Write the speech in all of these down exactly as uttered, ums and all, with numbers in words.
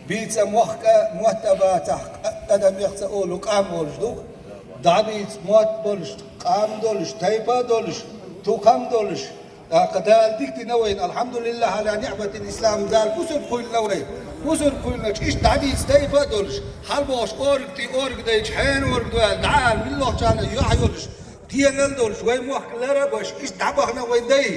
Бийца мохк а, мотт а бацахь, къа-, къа-, адамех ца олу къам волуш ду. ДӀабийца мотт болуш, къам долуш, тайпа а долуш, тукхам а долуш, тӀаккха Дала дика дина вайна, алхьамдулиллахӀ, Ӏала ниӀматил ислам, Дала бусург кхоьллина вай. Бусург кхоьллиначу иштта дӀадийца тайпа а долуш, хьалабохуш, ориг тӀе ориг дайча, хьенан ориг ду аьлла, дӀа а, муьлххачарна юьхь а йолуш, дегӀал а долуш, вай мохк лар а беш, иштта дӀабахана вайн дай.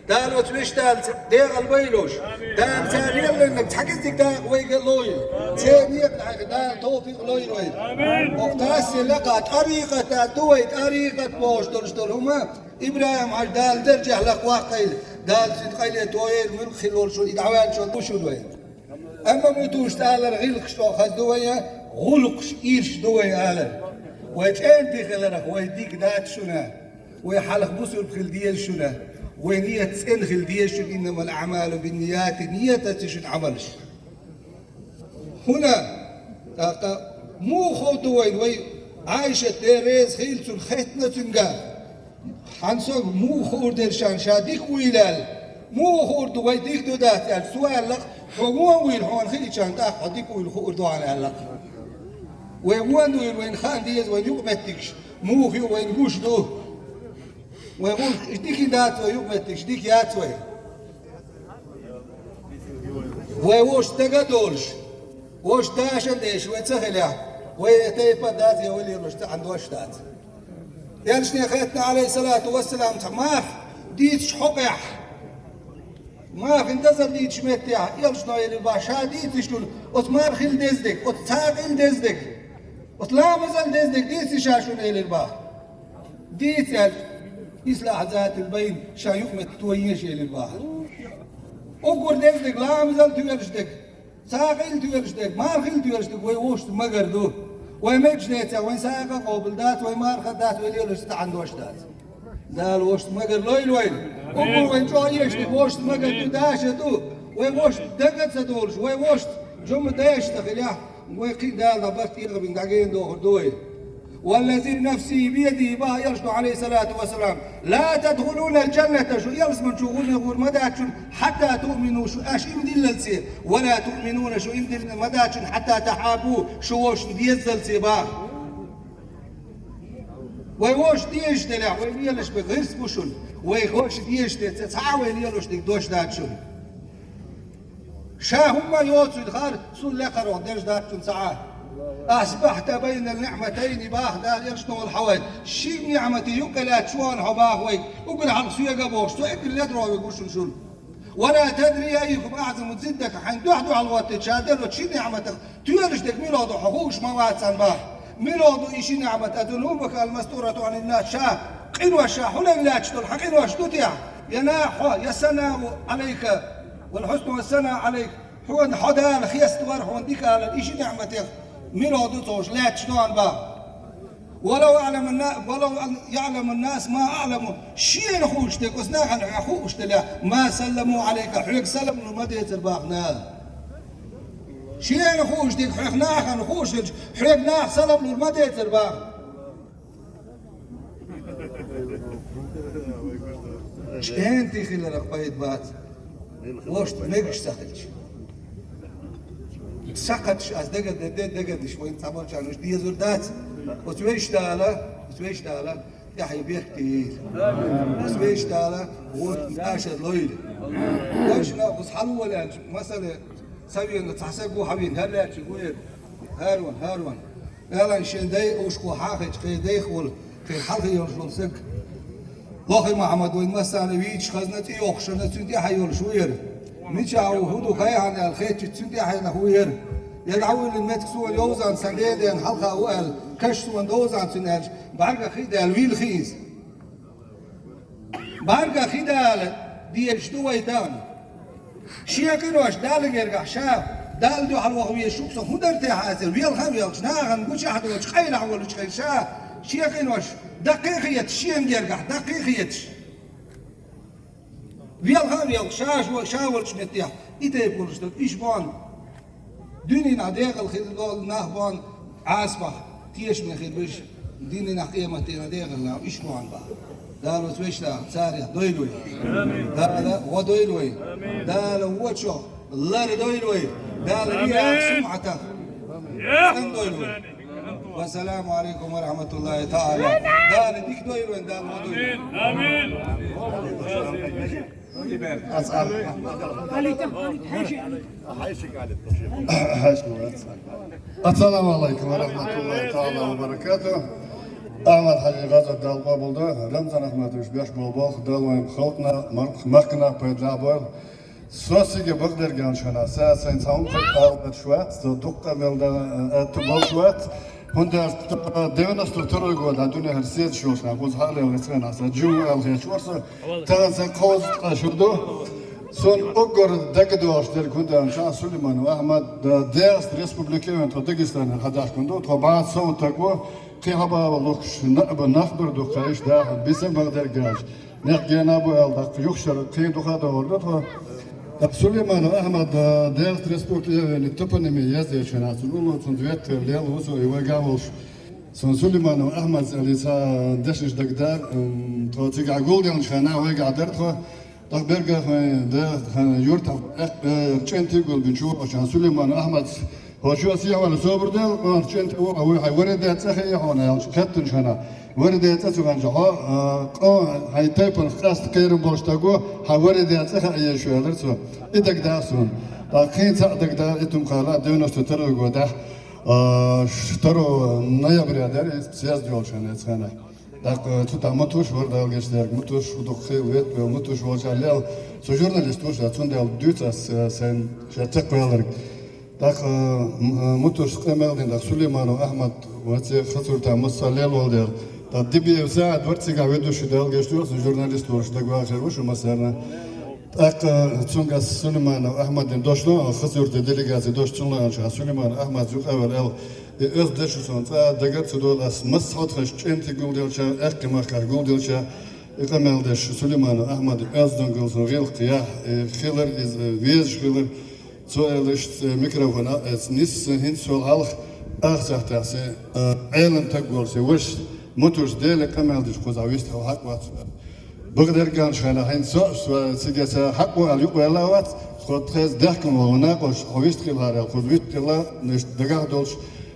Дала оцу вешан Дала декъал бай лош. Дала цара лелларниг цхьа кӀеззиг дакъа вайга а лойла. Церан некъан хьаькъал Дала товфикъ лойла вайна. Амин. Оха тассе лекха тӀарикъат а ду вай, тӀарикъат бохуш долуш долу хӀума. ИбрахӀим-Хьаьжа Дала даржехь лакха ваккхийла. Дала цуьнан къайле тояйла, муьлхха хилла волуш ву, и дӀаваьллачул бу шуна вай. Амма муьтуш цӀалара гӀиллакхаш чӀогӀа хаза ду вайн, гӀуллакхаш ирча ду вайн алар. Вай чӀентий хиларх вай дика дац шуна. Вай хьалха бусург хила деза шуна. Вай ният цӀена хила деза шуна, иннамал аӀмалу бинният, ниятаца шуна Ӏамалш. ХӀуна, тӀаккха муха ховду вайна, вай Ӏайшат, Дела реза хила цунна, хеттина цуьнга. Хьан сога муха хуур дара шен ша дика вуйла аьлла? Муха хуур ду вай дика ду дац аьлла? Цо аьлла-кх, хьо вон вуйла хьуна хиъча, тӀаккха хьо дика вуйла хуур ду хьуна аьлла-кх. Вай вон вуйла, вайна хаан деза вайн юкъаметтигаш муха ю вайна гуш ду. Вай гӀуллакх дика дац вай юкъаметтигаш, дика яц вай. Вай вовшашца дага а долуш, вовшашца дашан а деш вай ца хилахь, вай тайпа а дац, я вай лелош цхьа а дош дац. Элчане хаьттина, Ӏалайхиссалату вассалам, цхьа марха дийцича хьокъехь, мархин дазар дийцича меттехь, элчано элира бах, ша дийцича шуна оцу мархил деза дерг, оцу цхьаькхал деза дерг, оцу ламазал деза дерг дийцича ша шуна элира бах. Дийца аьлча, ислахь затил байна, шен юкъаметтиг тоеша элира бах. Уггар деза дерг, ламазал тоьлуш дерг, цхьаькхал тоьлуш дерг, мархил тоьлуш дерг вай вовшашца магар ду. Вай мегаш децахь, вайн цхьаькха а къобал дац, вай марха а дац, вай лелош цхьа а дош дац. Дала вовшашца магар лойла вайна. Уггар вайн чӀогӀа эшниг вовшашца магар ду, даша ду. Вай вовшашца дага а ца долуш, вай вовшашца жума дайша ца хилахь, вай кхин а Дала дӀа барт тӀера бина дӀагена дохур ду вай. Валлази нафси биядихи, бах элчано, Ӏалайхиссалату вассалам, ла тадхулунал джанната, шу ялсамани чу гӀур ма дац шуна, хьатта туъмину, шу аш иман диллалц, ва ла туъминуна, шу иман диллина ма дац шуна, хьатта тахьаббу, шу вовшашна деззалц, бах. Вай вовшашна дезаш делахь, вай лелаш берг гӀирс бу шуна. Вай вовшашна дезаш деца, цхьа а вай лелош дерг дош дац шуна. Ша хӀумма а йоцийла хар, цул лекхарох дерш дац шуна цхьа а. Асбахьта байна ниӀматайни, бах Дала элчано, хьо вай ши ниӀмате юккъе лаьтташ ву хьо, бах вайга, уггар хьалха соьга а бохуш, со уггар ледара вег ву шуна шуна. Ва ла тадри айюкум аӀзаму зиддака, хьайна дуьхьал-дуьхьал гӀоттийча ша деллачу шин ниӀматах тоьлуш дерг мила хӀу ду, хьо хууш ма вац царна, бах. Мила хӀу ду и ши ниӀмат, азунубака алмастурату Ӏаниннас, ша къинош, ша хьулен лаьтташ долу хьан къинош ду техьа? Я нахьа хьо, я санау Ӏалайка, вал хьусну ва санау Ӏалайка, хьуна хьо Дала хеставар, хьуна дика алар, и ши ниӀматех мила хӀу ду цо лаьтташ ду хьан, бах. Валав аӀламу нна-, валав яӀламу ннас ма аӀламу. Шена хууш дерг оцу нахана хьоьга хууш делахь, ма салламу Ӏалайка, хьоьга салам лур ма децара, бах, наха. Шена хууш дерг хьоьга нахана хууш хилча, хьоьга наха салам лур ма децара, бах. ЧӀентий хиларх пайда бац, вовшашца мегаш ца хилча. Сакхаташ ас дага де, дага диш, вайн цхьаболчарна уьш дезур дац. Оцу вешан Дала, оцу вешан Дала тӀаьхье беркате йойла. Оцу вешан Дала вовшашна ашар лойла. Вешан оцу хьалавола аьлча, масала, ца вена цхьа саг ву хьавийна, хӀара лаьттачу ву яра. ХӀара ван, хӀара ван. Аьлла, шен дай ушхо хьахийча, кхин дайх волу, кхин хьалха йолуш волу саг. Лохи Махьмад вайн массарна вийча хазна, цӀе йоккхушшана цуьнан тӀаьхье йолуш ву яра. Мичахь ву, хӀун ду хайхьана аьлла хетча, цуьнан тӀаьхьенах ву яра. Я дӀавуьллина метта суна йовзан сан деден хьалха ву аьлла, каш суна довзан цуьнан аьлча, бӀаьргах хи а даьлла, вийла хи иза. БӀаьргах хи дала дезаш ду вай тахана. Шен къинош Далла гергахь ша, Далла дуьхьал ваха везаш ву со, хӀун дара те хьан аса, велха а велхаш, нахана гучахь доцуш, къайлахь волучу хенахь ша, шен къинош даккхий а хеташ, шена гергахь даккхий а хеташ. Велха а велхаш, ша, ша волчу меттехь, и тайпа волуш дара, иша бу хьуна. Дуьненахь декъала хилла долу нах бу хьуна Ӏазапах тешаме хир берш, дуьненахь къематдийнахь декъала нах иша бу хьуна бах. Дала оцу вешан Дала царех дойла вай. Дала гӀо дойла вай. Дала вочох лар дойла вай. Дала риаь сумӀатах цӀена дойла вай. Вассаламу алейкум ва рахматуллахи таала. Дала дика дойла вайна, Дала ма дойла. Амин. Ассаламу алейкум ва рахматуллахи таала ва баракатух. Ахьмад-Хьажий, гӀазот Дала къоабал дойла, Рамзан Ахьмадович, беш бола болх Дала вайна халкъана, мар-, махкана пайда лаьбойла. Со цига бакъдерг аьлча хьона, са сайн цхьа хӀума хьекха ала дезаш вац, со дукха къамел дан, э, аьттув болаш вац. ХӀунда аьлча девяносто второй год а дуьненара седа йолаш хьона, кхуза хьалелла цхьана, са жив аьлла хеташ вар со. Тахан са кхузткъа шу ду. Сона уггар дагадоагӀаш дерг хӀунда аьлча, Сулейманов Ахьмад, да, ДегӀаста республике вена, тхо Дагестанера хьадаьхкина ду, тхо бӀаь сов таг ва, кхин хьабаьб лохаш, на-, нах бар дукха, иштта даха, биса бакъдерг аьлча. Некъ гена бу аьлла, тӀаккха юха шера кхин дукха а догӀур ду тхо. ТӀаккха Сулейманов Ахьмад, а, ДегӀаста республике вена, топонимия язъеча хана, цун уллув, цун веттера лела ва со, и вайгахь волаш. Сона Сулейманов Ахьмад аьле цхьа дешнаш дагадара, м, тхо цигахь гулденнача хана вайгахь дара тхо. ТӀаккха берригаш вай, да, хьан юртахь, э, э, чӀентий гулбинчу, хьан Сулейманов Ахьмад. Хьо шо сехьавала собар дел, хьо чӀентий ву, хьо вуй хьай варе даь цӀа хаьий хьона, аьлча, кхеттанча хана. Варе даь цӀа ца хаьча, хьо, а, къо-, хьай тайпанах къаьста кхерам болаш стаг ва, хьан варе даь цӀа хаьий шо, аьлар цо. И дагадахар сона. ТӀаккха кхин цхьаъ дагадара, и тумхала девяносто второй годахь, а, ш-, второго ноября дара, и съезд йолча хана, эцхана. ТӀаккха цу тӀа Мутуш вар, Дала гечдерг, Мутуш, хӀу дукха хила вет, Мутуш волча лел, цу журналист вуш, цундела дуьйцу ас, э, сайн шен текхвелларг. ТӀаккха, э, м-, э, Мутуш къамел дина, тӀаккха Сулейманов Ахьмад ваце Хасурта масса лел вал дел. ТӀаккха Дибиев СаӀид вар цигахь ведущий, Дала гечдойла, журналист волаш дагавахар вуш массарна. ТӀаккха цунгас Сулейманов Ахьмадин дошло, Хасурта делегаци дош цунланча Сулейманов Ахьмад юкъавел эл, и оьзда дешаш сон цӀа дагар ца дола ас, масса хьо тхаш чӀентий гулделча, аьккхий махкахь гулделча, и къамел деш Сулейманов Ахьмад оьздан гул сон гӀилкх яхь, и хилар иза, везаш хилар. Цо аьлла иштта микрофон а эца нисса, хӀинца сол хьалха ах сахьтехь се, а, Ӏелам таг волу се ваша Мутуш Деле къамел деш кхузахь вистхила хьакъ вац. Бакъдерг аьлча хьайна хьайна со а, со цига ца хьакъ ву аьлла юкъавелла а вац, тхо тхайца даьхкина волу накъош хьо вистхилахьара аьлла, кхуза вистхилла, иштта дагахь долуш,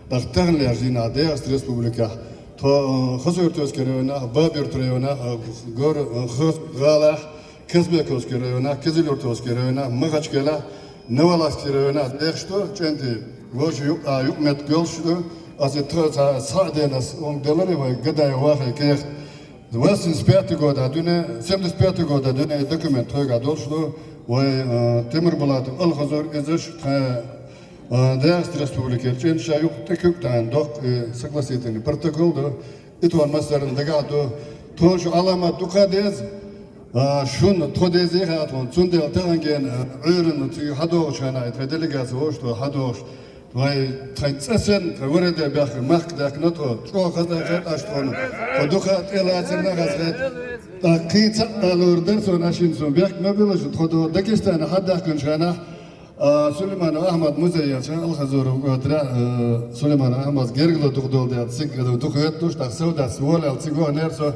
тӀаккха тахана лержина ДегӀаста республикахь. Тхо, э, Хасавюртовский районахь, Бабаюрт районахь, э, гор-, э, Хас-, гӀалахь, Казбековский районахь, Кизилюртовский районахь, Махачкалахь, Новолахский районахь дехаш ду, чӀентий, вовши юкъа, юкъаметтиг йолуш ду. Аса тха ца схьа а денас, он деларе вай Гадаев Вахе кех. Восемьдесят пятый года дуьне, семьдесят пятый года дуьне документ тхойга долуш ду, вай, э, Темирбулатов Алхазор изаш тха, э, Дагестанская республика чӀен ша юкъа тӀекуьг тайна доккха, э, согласительный протокол ду. И тхуна массарна дагахь ду. Тхо шу Ӏаламат дукха деза, а, шуна тхо дезий хаьа тхуна. Цундела тахана гена, а, Ӏуьйранна цига хьадогӀучу хенахь, тхайн делегаци вовшах тхо хьадогӀуш. Вай, тхайн цӀа сенна, тхайн вареде баьхкина махка даьккхина тхо. ЧӀогӀа хаза хета аша тхуна. Тхо дукха тӀелацарна хаза хета. ТӀаккха кхин цхьаъ а лур дара цунна, ашина цунна бехк ма билла шу. Тхо до Дагестана хьадаьккхинчу хенахь, а, Сулейманов Ахьмад музей яьлча, Алхазуров гӀоьтарехь, а, Сулейманов Ахьмад гергало дукха долу дела, цига дукха хӀоьттуш, тӀаккха сов дац, вола аьлла, цига ваханера со.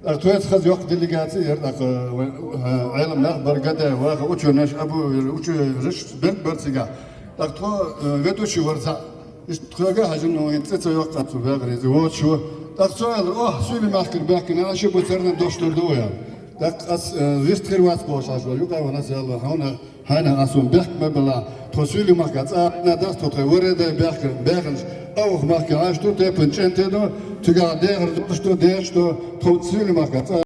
ТӀаккха тхоьца хаза йоккха делегаци яра, тӀаккха, а, Ӏелам нах бара, Гадаев Ваха, учёныш, Абу, учёныш берг бара цигахь. ТӀаккха тхо, а, ведущий вара цхьаъ. Иштта тхоьга а хьаьжна, ну, хӀинца цӀе ца йоккху цу бегӀаре, иза воцуш ву. ТӀаккха цо аьлла: «Ох, Суьйли махкара баьхкина, аша бу царна дош лур ду вай». ТӀаккха ас, э, вист хир вац бохуш, аша вай юкъа ван ас аьлла: «Хьуна, хьайна ас ван бехк ма билла, тхо Суьйли махка цӀа а дац, тхо тхайн варе дай бехкина, беханаш, а ваха махка Ӏаш ду, тайпан чӀенте ду, цигахь дехар долуш ду, дехаш ду, тхо Суьйли махка цӀа